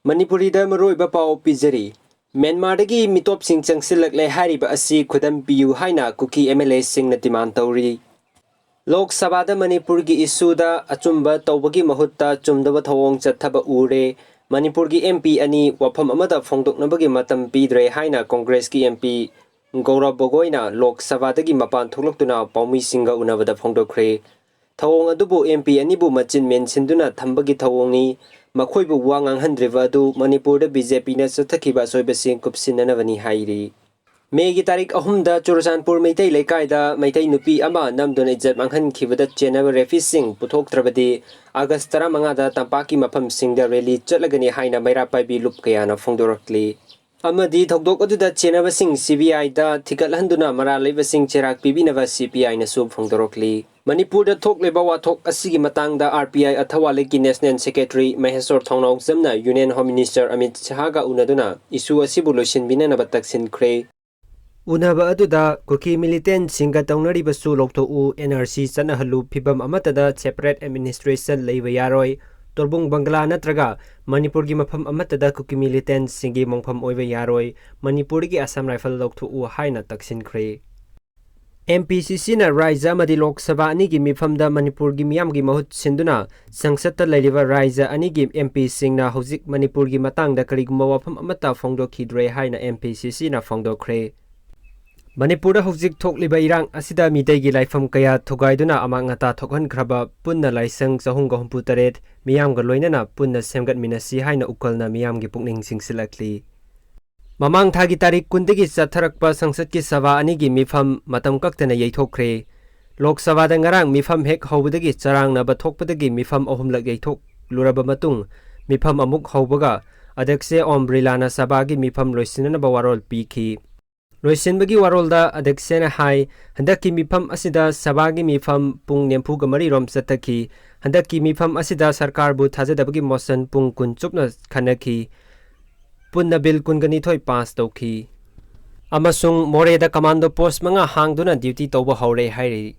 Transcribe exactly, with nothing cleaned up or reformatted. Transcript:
ꯃꯅꯤꯄꯨꯔꯤꯗ ꯃꯔꯨꯑꯣꯏꯕ ꯄꯥꯎ ꯄꯤꯖꯔꯤ꯫ ꯃ꯭ꯌꯥꯟꯃꯥꯔꯗꯒꯤ ꯃꯤꯇꯣꯞꯁꯤꯡ ꯆꯪꯁꯤꯜꯂꯛꯂꯦ ꯍꯥꯏꯔꯤꯕ ꯑꯁꯤ ꯈꯨꯗꯝ ꯄꯤꯌꯨ ꯍꯥꯏꯅ ꯀꯨꯀꯤ ꯑꯦꯝ ꯑꯦꯜ ꯑꯦꯁꯤꯡꯅ ꯗꯤꯃꯥꯟ ꯇꯧꯔꯤ꯫ ꯂꯣꯛ ꯁꯚꯥꯗ ꯃꯅꯤꯄꯨꯔꯒꯤ ꯏꯁꯨꯗ ꯑꯆꯨꯝꯕ ꯇꯧꯕꯒꯤ ꯃꯍꯨꯠꯇ ꯆꯨꯝꯗꯕ ꯊꯧꯑꯣꯡ ꯆꯠꯊꯕ ꯎꯔꯦ꯫ ꯃꯅꯤꯄꯨꯔꯒꯤ ꯑꯦꯝ ꯄꯤ ꯑꯅꯤ ꯋꯥꯐꯝ ꯑꯃꯗ ꯐꯣꯡꯗꯣꯛꯅꯕꯒꯤ ꯃꯇꯝ ꯄꯤꯗ꯭ꯔꯦ ꯍꯥꯏꯅ ꯀꯣꯡꯒ꯭ꯔꯦꯁꯀꯤ ꯑꯦꯝ ꯄꯤ ꯒꯧꯔꯕ ꯒꯣꯒꯣꯏꯅ ꯂꯣꯛ ꯁꯚꯥꯗꯒꯤ ꯃꯄꯥꯟ ꯊꯣꯛꯂꯛꯇꯨꯅ ꯄꯥꯎꯃꯤꯁꯤꯡꯒ ꯎꯅꯕꯗ ꯐꯣꯡꯗꯣꯛꯈ꯭ꯔꯦ꯫ ꯊꯧꯑꯣꯡ ꯑꯗꯨꯕꯨ ꯑꯦꯝ ꯄꯤ ꯑꯅꯤꯕꯨ ꯃꯆꯤꯟ ꯃꯦꯟꯁꯤꯟꯗꯨꯅ ꯊꯝꯕꯒꯤ ꯊꯧꯑꯣꯡꯅꯤ꯫ ꯃꯈꯣꯏꯕꯨ ꯋꯥ ꯉꯥꯡꯍꯟꯗ꯭ꯔꯤꯕ ꯑꯗꯨ ꯃꯅꯤꯄꯨꯔꯗ ꯕꯤ ꯖꯦ ꯄꯤꯅ ꯆꯠꯊꯈꯤꯕ ꯑꯁꯣꯏꯕꯁꯤꯡ ꯀꯨꯞꯁꯤꯟꯅꯅꯕꯅꯤ ꯍꯥꯏꯔꯤ꯫ ꯃꯦꯒꯤ ꯇꯥꯔꯤꯛ ꯑꯍꯨꯝꯗ ꯆꯨꯔꯆꯥꯟꯄꯨꯔ ꯃꯩꯇꯩ ꯂꯩꯀꯥꯏꯗ ꯃꯩꯇꯩ ꯅꯨꯄꯤ ꯑꯃ ꯅꯝꯗꯨꯅ ꯏꯖꯠ ꯃꯥꯡꯍꯟꯈꯤꯕꯗ ꯆꯦꯟꯅꯕ ꯔꯦꯐꯤꯁꯤꯡ ꯄꯨꯊꯣꯛꯇ꯭ꯔꯕꯗꯤ ꯑꯥꯒꯁ ꯇꯔꯥꯃꯉꯥꯗ ꯇꯝꯄꯥꯛꯀꯤ ꯃꯐꯝꯁꯤꯡꯗ ꯔꯦꯂꯤ ꯆꯠꯂꯒꯅꯤ ꯍꯥꯏꯅ ꯃꯩꯔꯥ ꯄꯥꯏꯕꯤ ꯂꯨꯞ ꯀꯌꯥꯅ ꯐꯣꯡꯗꯣꯔꯛꯂꯤ꯫ ꯑꯃꯗꯤ ꯊꯧꯗꯣꯛ ꯑꯗꯨꯗ ꯆꯦꯟꯅꯕꯁꯤꯡ ꯁꯤ ꯕꯤ ꯑꯥꯏꯗ ꯊꯤꯒꯠꯍꯟꯗꯨꯅ ꯃꯔꯥꯜ ꯂꯩꯕꯁꯤꯡ ꯆꯩꯔꯥꯛ ꯄꯤꯕꯤꯅꯕ ꯁꯤ ꯄꯤ ꯑꯥꯏꯅꯁꯨ ꯐꯣꯡꯗꯣꯔꯛꯂꯤ꯫ ꯃꯅꯤꯄꯨꯔꯗ ꯊꯣꯛꯂꯤꯕ ꯋꯥꯊꯣꯛ ꯑꯁꯤꯒꯤ ꯃꯇꯥꯡꯗ ꯑꯥꯔ ꯄꯤ ꯑꯥꯏ ꯑꯊꯋꯥꯂꯤꯛꯀꯤ ꯅꯦꯁꯅꯦꯜ ꯁꯦꯀ꯭ꯔꯦꯇꯔꯤ ꯃꯍꯦꯁꯣꯔ ꯊꯣꯡꯅꯥꯎꯖꯝꯅ ꯌꯨꯅꯤꯌꯟ ꯍꯣꯝ ꯃꯤꯅꯤꯁꯇꯔ ꯑꯃꯤꯠ ꯁꯍꯥꯒ ꯎꯅꯗꯨꯅ ꯏꯁꯨ ꯑꯁꯤꯕꯨ ꯂꯣꯏꯁꯤꯟꯕꯤꯅꯅꯕ ꯇꯛꯁꯤꯟꯈ꯭ꯔꯦ꯫ ꯎꯅꯕ ꯑꯗꯨꯗ ꯀꯨꯀꯤ ꯃꯤꯂꯤꯇꯦꯟꯠꯁꯤꯡꯒ ꯇꯧꯅꯔꯤꯕꯁꯨ ꯂꯧꯊꯣꯛꯎ, ꯑꯦꯟ ꯑꯥꯔ ꯁꯤ ꯆꯠꯅꯍꯜꯂꯨ, ꯐꯤꯕꯝ ꯑꯃꯠꯇꯗ ꯁꯦꯄꯔꯦꯠ ꯑꯦꯗꯃꯤꯅꯤꯁꯇ꯭ꯔꯦꯁꯟ ꯂꯩꯕ ꯌꯥꯔꯣꯏ, ꯇꯣꯔꯕꯨꯡ ꯕꯪꯒꯂꯥ ꯅꯠꯇ꯭ꯔꯒ ꯃꯅꯤꯄꯨꯔꯒꯤ ꯃꯐꯝ ꯑꯃꯠꯇꯗ ꯀꯨꯀꯤ ꯃꯤꯂꯤꯇꯦꯟꯠꯁꯤꯡꯒꯤ ꯃꯣꯡꯐꯝ ꯑꯣꯏꯕ ꯌꯥꯔꯣꯏ, ꯃꯅꯤꯄꯨꯔꯗꯒꯤ ꯑꯁꯥꯝ ꯔꯥꯏꯐꯜ ꯂꯧꯊꯣꯛꯎ ꯍꯥꯏꯅ ꯇꯛꯁꯤꯟꯈ꯭ꯔꯦ꯫ ꯑꯦꯝ ꯄꯤ ꯁꯤ ꯁꯤꯅ ꯔꯥꯏꯖ꯭ꯌ ꯑꯃꯗꯤ ꯂꯣꯛ ꯁꯚꯥ ꯑꯅꯤꯒꯤ ꯃꯤꯐꯝꯗ ꯃꯅꯤꯄꯨꯔꯒꯤ ꯃꯤꯌꯥꯝꯒꯤ ꯃꯍꯨꯠ ꯁꯤꯟꯗꯨꯅ ꯁꯪꯁꯠꯇ ꯂꯩꯔꯤꯕ ꯔꯥꯏꯖ꯭ꯌ ꯑꯅꯤꯒꯤ ꯑꯦꯝ ꯄꯤꯁꯤꯡꯅ ꯍꯧꯖꯤꯛ ꯃꯅꯤꯄꯨꯔꯒꯤ ꯃꯇꯥꯡꯗ ꯀꯔꯤꯒꯨꯝꯕ ꯋꯥꯐꯝ ꯑꯃꯠꯇ ꯐꯣꯡꯗꯣꯛꯈꯤꯗ꯭ꯔꯦ ꯍꯥꯏꯅ ꯑꯦꯝ ꯄꯤ ꯁꯤ ꯁꯤꯅ ꯐꯣꯡꯗꯣꯛꯈ꯭ꯔꯦ꯫ ꯃꯅꯤꯄꯨꯔꯗ ꯍꯧꯖꯤꯛ ꯊꯣꯛꯂꯤꯕ ꯏꯔꯥꯡ ꯑꯁꯤꯗ ꯃꯤꯇꯩꯒꯤ ꯂꯥꯏꯐꯝ ꯀꯌꯥ ꯊꯨꯒꯥꯏꯗꯨꯅ ꯑꯃꯥꯡ ꯑꯇꯥ ꯊꯣꯛꯍꯟꯈ꯭ꯔꯕ ꯄꯨꯟꯅ ꯂꯥꯏꯁꯪ ꯆꯍꯨꯝꯒ ꯍꯨꯝꯐꯨ ꯇꯔꯦꯠ ꯃꯤꯌꯥꯝꯒ ꯂꯣꯏꯅꯅ ꯄꯨꯟꯅ ꯁꯦꯝꯒꯠꯃꯤꯟꯅꯁꯤ ꯍꯥꯏꯅ ꯎꯀꯜꯅ ꯃꯤꯌꯥꯝꯒꯤ ꯄꯨꯛꯅꯤꯡ ꯆꯤꯡꯁꯤꯜꯂꯛꯂꯤ꯫ ꯃꯃꯥꯡ ꯊꯥꯒꯤ ꯇꯥꯔꯤꯛ ꯀꯨꯟꯗꯒꯤ ꯆꯠꯊꯔꯛꯄ ꯁꯪꯁꯠꯀꯤ ꯁꯚꯥ ꯑꯅꯤꯒꯤ ꯃꯤꯐꯝ ꯃꯇꯝ ꯀꯛꯇꯅ ꯌꯩꯊꯣꯛꯈ꯭ꯔꯦ꯫ ꯂꯣꯛ ꯁꯚꯥꯗ ꯉꯔꯥꯡ ꯃꯤꯐꯝ ꯍꯦꯛ ꯍꯧꯕꯗꯒꯤ ꯆꯔꯥꯡꯅꯕ ꯊꯣꯛꯄꯗꯒꯤ ꯃꯤꯐꯝ ꯑꯍꯨꯝꯂꯛ ꯌꯩꯊꯣꯛꯂꯨꯔꯕ ꯃꯇꯨꯡ ꯃꯤꯐꯝ ꯑꯃꯨꯛ ꯍꯧꯕꯒ ꯑꯗ꯭ꯌꯛꯁꯦ ꯑꯣꯝ ꯕꯤꯔꯂꯥꯅ ꯁꯚꯥꯒꯤ ꯃꯤꯐꯝ ꯂꯣꯏꯁꯤꯟꯅꯅꯕ ꯋꯥꯔꯣꯜ ꯄꯤꯈꯤ꯫ ꯂꯣꯏꯁꯤꯟꯕꯒꯤ ꯋꯥꯔꯣꯜꯗ ꯑꯗ꯭ꯌꯛꯁꯦꯅ ꯍꯥꯏ, ꯍꯟꯗꯛꯀꯤ ꯃꯤꯐꯝ ꯑꯁꯤꯗ ꯁꯚꯥꯒꯤ ꯃꯤꯐꯝ ꯄꯨꯡ ꯅꯤꯐꯨꯒ ꯃꯔꯤ ꯔꯣꯝ ꯆꯠꯊꯈꯤ꯫ ꯍꯟꯗꯛꯀꯤ ꯃꯤꯐꯝ ꯑꯁꯤꯗ ꯁꯔꯀꯥꯔꯕꯨ ꯊꯥꯖꯗꯕꯒꯤ ꯃꯣꯁꯟ ꯄꯨꯡ ꯀꯨꯟ ꯆꯨꯞꯅ ꯈꯟꯅꯈꯤ꯫ ꯄꯨꯟꯅ ꯕꯤꯜ ꯀꯨꯟꯒ ꯅꯤꯊꯣꯏ ꯄꯥꯁ ꯇꯧꯈꯤ꯫ ꯑꯃꯁꯨꯡ ꯃꯣꯔꯦꯗ ꯀꯃꯥꯟꯗꯣ ꯄꯣꯁ ꯃꯉꯥ ꯍꯥꯡꯗꯨꯅ ꯗ꯭ꯌꯨꯇꯤ ꯇꯧꯕ ꯍꯧꯔꯦ ꯍꯥꯏꯔꯤ꯫